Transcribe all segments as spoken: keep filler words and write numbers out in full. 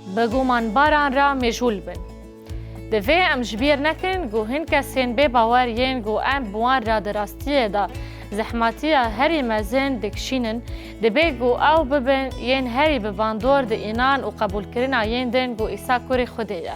Bi gumanbaran re mêjûl bin. Divê em ji bîr nekin ku hin kesên bê bawer yên ku em bi wan re di rastiyê de zehmetiya herî mezin dikişînin, divê ku ew bibin yên herî bi bandor di înan û qebûlkirina yên din ku Îsa kurê Xwedê ye.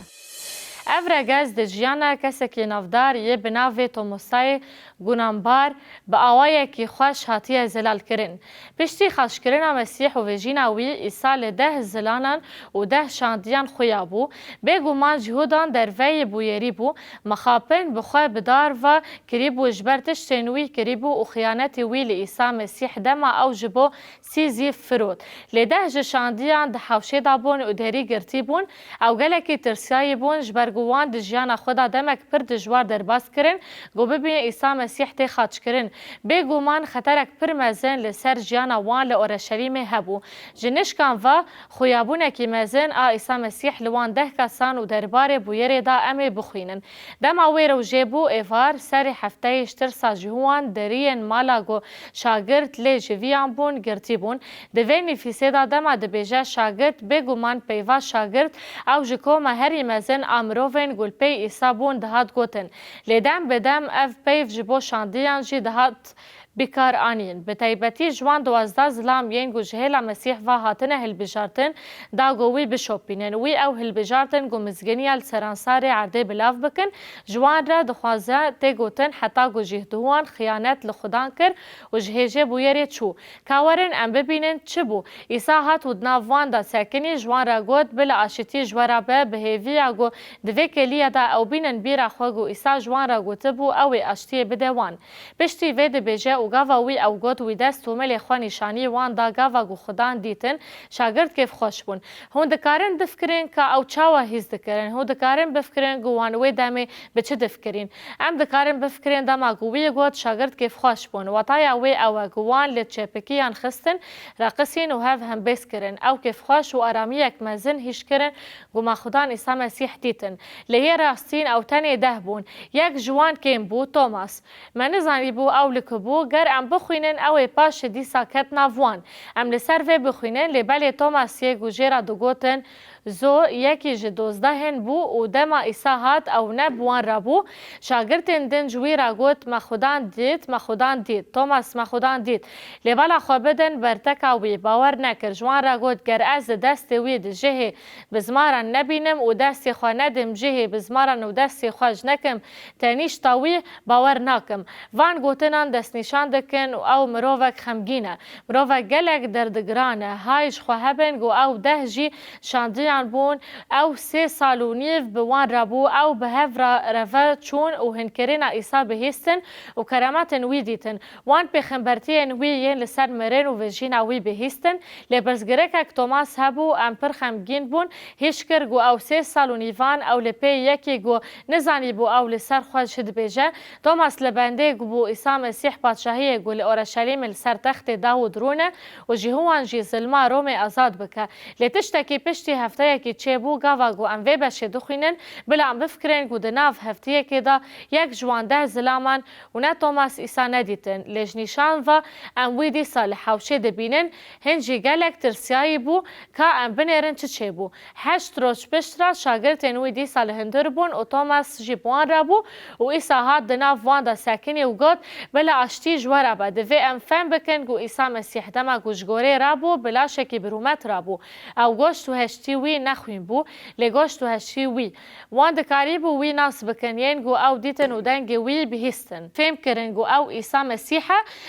Ev regez di jiyana kesekî navdar yê bi navê Tomosayê Gunanbar bi awayekî xweş hatiye zelalkirin. Piştî xaçkirina Mesîh û vejîna wî, Îsa li deh zilanan û deh şandiyan xuya bû. Bêguman Cihûdan derveyî bûyerî bû, mixapin bi xwe bi dar ve kirîbû ji ber tiştên wî kirîbû û xiyanetê wî li Îsa Mesîh dema ew ji bo sî zîv firot. Lê deh ji şandiyan di hewşê de bûn û derî girtî bûn. Ew gelekî tirsiyayî bûn, ji ber ku wan di jiyana xwe de demek pir dijwar derbas kirin, ku bibînin Îsa Mesîh tê xaçkirin. Bêguman xeterek pir mezin li ser jiyana wan li Oreşelîmê hebû. Ji nişkan ve xuyabûnekî mezin a Îsa Mesîh li wan deh kesan û derbarê bûyerê de em ê bixwînin. Dema wê rojê bû êvar, serê hefteyê ji tirsa Cihûwan deriyên mala ku şagirt lê jiviyan bûn, girtî bûn. Di vê nivîsê de dema dibêje şagirt, bêguman peyva şagirt ew ji koma herî mezin a mirovên ku li pey Îsa bûn dihat gotin. Lê dem bi dem ev peyv ji bo şandiyan jî dihat bîkar anîn. Bi taybetî ji wan duwazdeh zilam yên ku ji hêla Mesîh ve hatine hilbijartin, da ku wî bişopînin. Wî ew hilbijartin ku mizginiya li seransarê erdê bilav bikin, ji wan re dixwaze tê gotin heta ku jî di wan xiyanet li Xudan kir û ji hêjê bûyerê çû. Ka werin em bibînin çi bû. Îsa hat û di nav wan de sekinî, ji wan re got, bila aşitî ji we re be, bi hêviya ku di vê kêliya de ew bînin bîra xwe ku Îsa ji wan re gotibû, ew ê aştiyê bide wan. Piştî vê dibêje û gava wî ew got, wî dest û milê xwe nîşanî wan da, gava ku Xudan dîtin, şagirt kêfxweş bûn. Hûn dikarin bifikirin ka ew çawa hîs dikirin? Hûn dikarin bifikirin ku wan wê demê bi çi difikirîn? Em dikarin bifikirin dema ku wî got, şagirt kêfxweş bûn. Wataya wê ew e ku wan li çêpikiyan xistin, reqisîn û hev hembêz kirin. Ew kêfxweş û aramiyek mezin hîş kirin ku me Xudan Îsa Mesîh dîtin. Lê yê rastîn ew tenê deh bûn. Yek ji wan kêm bû, Tomas. Me nizanîbû ew li ku bû, ger em bixwînin, ew ê paşê dîsa ket nav wan. Em li ser vê bixwînin, lê belê Tomas yê ku jê re digotin, Zo yekî ji dozdehên bû û dema Îsa hat, ew ne bi wan re bû. Şagirtên din ji wî re got, me Xudan dît, me Xudan dît. Tomas, me Xudan dît. Lê bala xwe bidin berteka wî. Bawer nekir. Ji wan re got, ger ez di destê wî di cihê bizmaran nebînim û destê xwe nedim cihê bizmaran û destê xwe ji nekim tenîşta wî, bawer nakim. Van gotinan destnîşan dikin û ew mirovek xemgîn e. Mirovek gelek derdigiran e. Hay ji xwe hebin ku ew deh jî şandiyan bûn. Ew sê sal û nîv bi wan re bû. Ew bi hev re reve çûn û hinkirina Îsa bihîstin û kerametên wî dîtin. Wan pêxembertiyên wî yên li ser mirin û vejîna wî bihîstin. Lê pirsgirêkek Tomas hebû, em pir xemgîn bûn. Hîş kir ku ew sê sal û nîvan ew li pê yekî ku nizanîbû ew li ser xwe çi dibêje. Tomas li bendê ku bû Îsa Mesîh padşahiyê ku li Oreşelîmê li ser textê Dawûd rûne û ji hûn jî zilma Romê azad bike. Lê tiştekî piştî hefteyekî çêbû, gava ku em vê beşê dixwînin, bila em bifikirin ku di nav heftiyekê de yek ji wan deh zilaman û ne Tomas Îsa nedîtin. Lê ji nîşan ve em wî dîsa li hewşê dibînin, hin jî gelek tirsiyayî bû, ka em binêrin çi çêbû. Heşt roj pişt re şagirtên wî dîsa li hundir bûn û Tomas jî bi wan re bû û Îsa hat di nav wan de sekinî û got, bila aştî ji we re be. Divê em fem bikin ku Îsa Mesîh dema ku ji gorê rabû, bi laşekî bi rûmet rabû. Ew goşt û heştî wî ne xwîn bû, lê goşt û heştî wî. Wan dikarîbû wî nas bikin, yên ku ew dîtin û dengê wî bihîstin. Fêm kirin ku ew Îsa Mesîh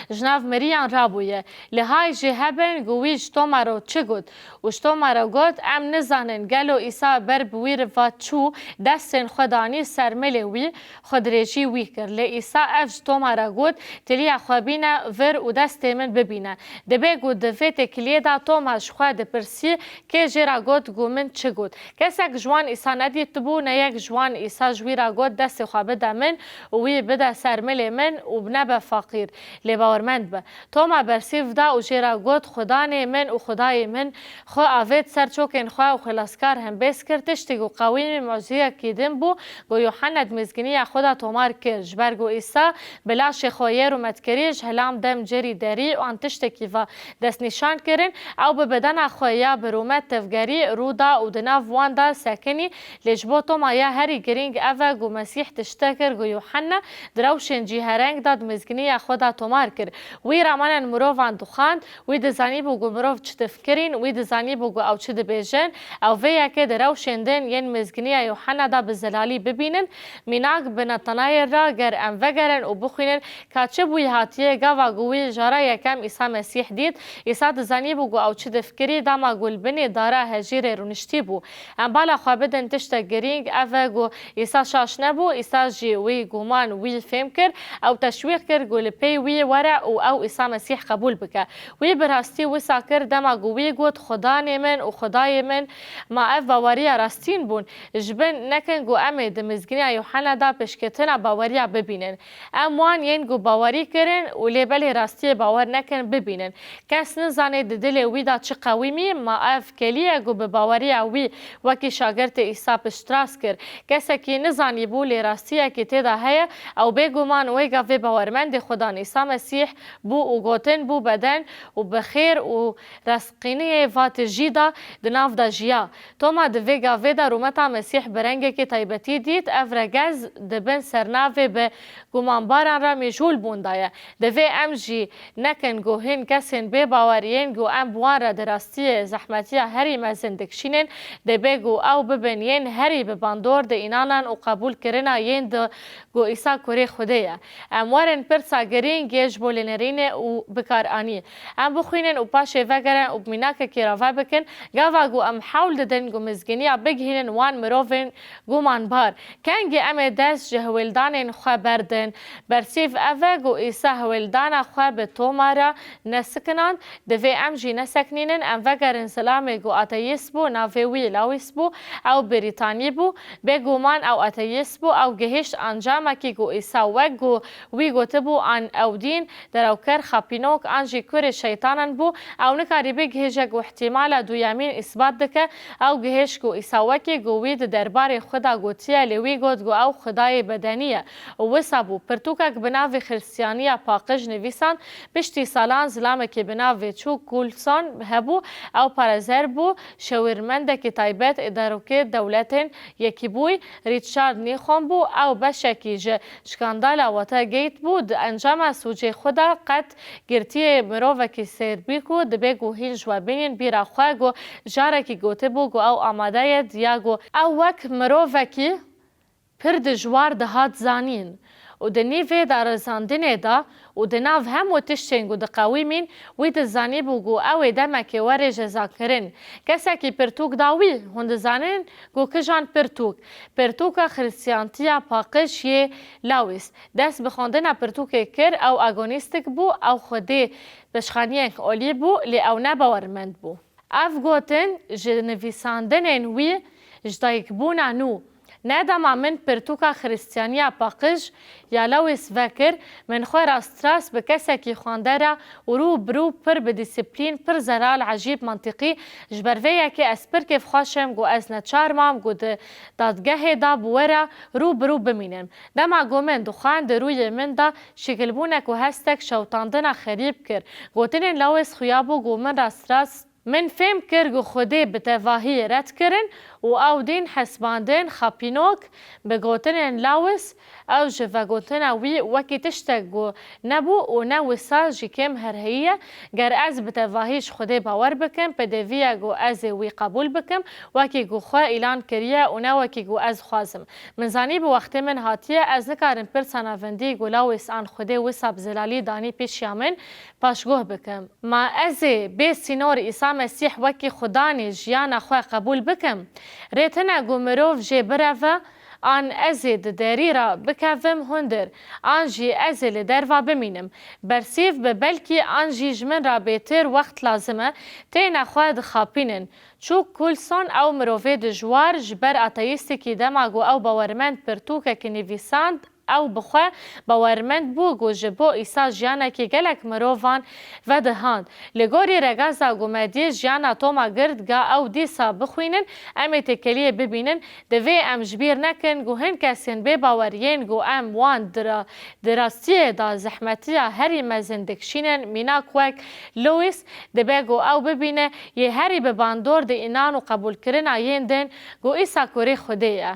e, ji nav miriyan rabûye. Lê hay jê hebin ku wî ji Toma re çi got. Û ji Toma re got, em nizanin gelo Îsa ber bi wî re va çû, destên xwe danî ser milê wî, xwedirêjî wî kir. Lê Îsa ev ji Toma re got, tiliya xwe bîne vir û destê min bibîne. Dibê ku di vê têkiliyê de Toma ji xwe dipirsî, kê jê re got ku min çi got. Kesek ji wan Îsa nedîtibû, ne yek ji wan Îsa ji wî re got, destê xwe bide min û wî bide ser milê min û nebe feqîr, lê bawermend be. Toma bersîv da û jê re got, Xudanê min û Xudayê min! Xwe avêt ser çokên xwe û xilaskar hembêz kir, tiştî ku qewîmî mucizeyekî din bû, ku Yuhanna di mêzginiya xwe de tomar kir, ji ber ku Îsa bi laşê xwe yê rûmet Tevgerî ji hilam dem cerî derî an tiştekî va destnîşan kirin, ew bi bedena xwe ya bi rûmet tevgerî rû da û di nav wan de sekinî, lê ji bo Toma ya herî girîng ev e ku Mesîh tişte kir ku Yuhanna di rewşên cîhereng de di mizginiya xwe de tomar kir. Wî ramenên mirovan dixwend, wî dizanîbû ku mirov çi difikirîn, wî dizanîbû ku ew çi dibêjin, ew vê yekê di rewşên din yên mizginiya Yuhanna de bi zelalî bibînin. Mînak bi Netanayê re ger em vegerin û bixwînin, ka çi bûyî hatiye, gava ku wî cara yekem Îsa Mesîh dît, Îsa dizanîbû ku ew çi difikirî, dema ku li binê dara hejîrê rûniştî bû. Em bala xwe bidin tiştek girîng, ev e ku Îsa şaş nebû, Îsa jî wî guman wî fêm kir, ew teşwîq kir ku li pey wî were û ew Îsa Mesîh qebûl bike. Wî bi rastî wisa kir, dema ku wî got, Xudanê min û Xudayê min, ma ev baweriya rastîn bûn. Ji bin nekin ku em ê di mizginiya Yuhanna de pişketina baweriya bibînin. Em wan yên ku bawerî kirin û lê belê rastiyê bawer nekin bibînin. Kes nizane di dilê wî de çi qewîmî, ma ev kelî ye ku bi baweriya wî wekî şagirtê Îsa piştrast kir. Kesekî nizanîbû lê rastiyekî tê de heye, ew bêguman wê gavê bawermendê Xudan Îsa Mesîh bû û gotin bû beden û bi xêr û rastqîniyê va tijî de di nav de jiya. Toma di vê gavê de rûmeta Mesîh bi rengekî taybetî dît, ev regez di bin sernavê bi gumanbaran re mîjûl bûn de ye. Divê em jî nekin ku hin kesên bêbawer yên ku em bi wan re di rastiyê zehmetiya herî mezin dikişînin, dê bê ku ew bibin yên herî bi bandor di înanan û qebûlkirina yên di ku Îsa kurê Xwedê ye. Em werin pirsa girîng yê ji bo lênerînê û bikaranî. Em bixwînin û paşê vegerin û bi mînakekî rave bikin, gava ku em hewl didin ku mizginiya bigihînin wan mirovên gumanbar. Kengî em ê dest ji hewldanên xwe berdin. Bersîv ev e ku Îsa hewldana xwe bi Toma re nesikinand, divê em jî neseknînin, em vegerin zilamê ku ateîst bû, navê wî Lawîs bû, ew Brîtanî bû. Bêguman ew ateîst bû, ew gihîşt ancamekî ku Îsa wek ku wî gotibû an ew dîn, derewker, xapînok an jî kurê şeytanan bû, ew nikarî bigihîje ku îhtîmala duyemîn îsbat dike, ew gihîşt ku Îsa wekî ku wî di derbarê xwe de gotiye, lê wî got ku ew Xwedayê bedenî ye. Û wisa bû, pirtûkek bi navê Xiristiyaniya Paqij nivîsand, piştî salan zilamekî bi navê Chuck Colson hebû, ew parêzer bû, şêwirmendekî taybet ê derokê dewletên Yekîbûyî, Richard Nixon bû, ew beşekî ji şkandala Watergate bû, di encama sûcê xwe de qet girtiyê mirovekî sêrbî ku dibê ku hîn ji we bînin bîra xwe ku carekî gotibû ku ew amade ye diya ku ew wek mirovekî pir dijwar dihat zanîn û di nîvê darizandinê de û di nav hemû tiştên ku diqewîmîn, wî dizanîbû ku ew ê demekê were jezakirin. Kesekî pirtûk da wî, hûn dizanin ku kijan pirtûk? Pirtûka Xiristiyantiya Paqij yê Lawîs. Dest bi xwendina pirtûkê kir, ew agonîstik bû, ew xwedê pêşxaniyek olî bû, lê ew ne bawermend bû. Ev gotin ji nivîsandinên wî ji dayikbûna nû. Ne dema min pirtûka Xiristiyaniya Paqij ya Lawîs vekir, min xwe rastrast bi kesekî xwendera û rû bi rû pir bi dîsiplîn, pir zelal, ecîb, mentiqî, ji ber vê yekê ez pir kêfxweş im ku ez neçar mam ku di dadgehê de bi we re rû bi rû bimînim. Dema ku min dixwend, di rûyê min de şikilbûnek û hestek şewitandina xerîb kir. Gotinên Lawîs xuya bû ku min rastrast Min fêm kir ku Xwedê bi tevahî red kirin û ew dîn hesibandin xapînok. Bi gotinên Lawis, ew ji vegotina wî wekî tiştek ku nebû û ne wisa jî kêm herheyî ye. Ger ez bi tevahî ji Xwedê bawer bikim, pêdivî ye ku ez ê wî qebûl bikim, wekî ku xwe îlan kiriye û ne wekî ku ez dixwazim. Min zanî bi wextê min hatiye, ez nikarim pirsa navendî ku Lawis an Xwedê wisa bi zelalî danî pêşiya min, paşguh bikim. Ma ez ê bê sînor Îsa Mesîh wekî Xudanê jiyana xwe qebûl bikim? Rê tune ku mirov jê bireve, an ez ê di derî re bikevim hundir, an jî ez ê li derva bimînim. Bersîv bi belkî an jî ji min re bêtir wext lazim e, têne xwe dixapînin. Chuck Colson ew mirovê dijwar ji ber ateîstekî dema ku ew bawermend pirtûkekî nivîsand, Ew bi xwe bawermend bû ku ji bo Îsa jiyanekî gelek mirovan vedihand. Li gorî rêgeza ku me dî jiyana Toma girt, ga ew dîsa bixwînin, em ê têkiliyê bibînin. Divê em ji bîr nekin ku hin kesên bêbawer yên ku em wan di ra-, di rastiyê de zehmetiya herî mezin dikişînin, mînak wek Lewis, dibe ku ew bibîne yê herî bi bandor di înan û qebûlkirina yên din ku Îsa kurê Xwedê ye.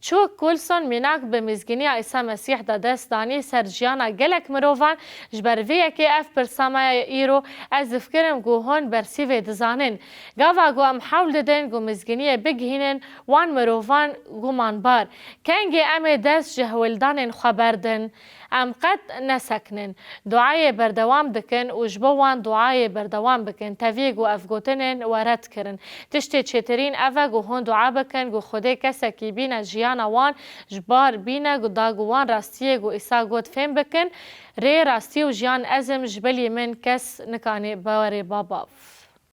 Chuck Colson mînak bi mizgîniya Îsa Mesîh de dest danî ser jiyana gelek mirovan, ji ber vê yekê ev pirsa me ye îro, ez difikirim ku hûn bersîvê dizanin. Gava ku em hewl didin ku mizgîniyê bigihînin wan mirovan gumanbar, kengê em ê dest ji hewldanên xwe berdin? Em qet nesekinin. Duayê berdewam dikin û ji bo wan duayê berdewam bikin. Tevî ku ev gotinên we red kirin. Tiştê çêtirîn ev e ku hûn dua bikin ku Xwedê kesekî bîne jiyana wan, ji bar bîne ku da ku wan rastiyê ku Îsa got fêm bikin. Rê, rastî û jiyan ez im, ji bilî min kes nikanê biwere Baba.